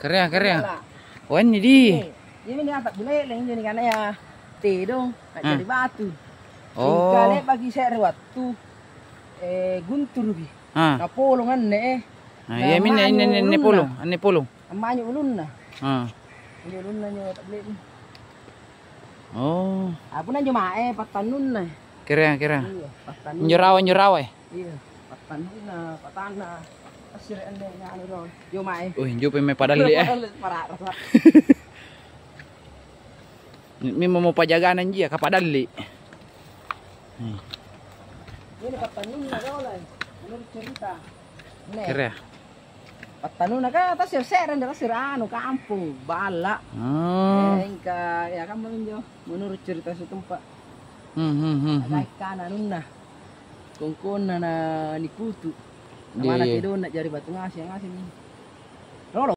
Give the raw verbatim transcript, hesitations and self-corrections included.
Kereang, kereang. Wani di. Iya, ini apa? Buleleng, ini kan ya. Tedong, nak jadi batu. Oh. Engka lebbaki se're wettu, eh, gunturuki. Ah. Napolong anne, eh. Ah, iya, minna, anne polong, anne polong. Ammanyu ulunna. Ah. Ini ulunna nyo tak beli. Oh. Apa nang joma'e pattannunna. Kereang, kereang. Iya, pattannunna. Njorawa, njorawa, eh. Iya, pattannunna, patanna. Asire enne nganu do. Joma'e. Wih, njope me padalli, eh. Parah rasa. Memang mau pajagana njia, kapadalli. Hmm. Ini pattannunna do, lai. Menurut cerita. Kereang. Pattanuna ka tasir se're, nda tasir anu kampung balla. Hmm. Eh, engka ya kan menjo menurut cerita setempat. Hmm, hmm, hmm, hmm. Ada ikan anunna. Kongkonna na nikutu. Iya, mana iya. Tedonna jari batu ngaseng, ngaseng. Rolo.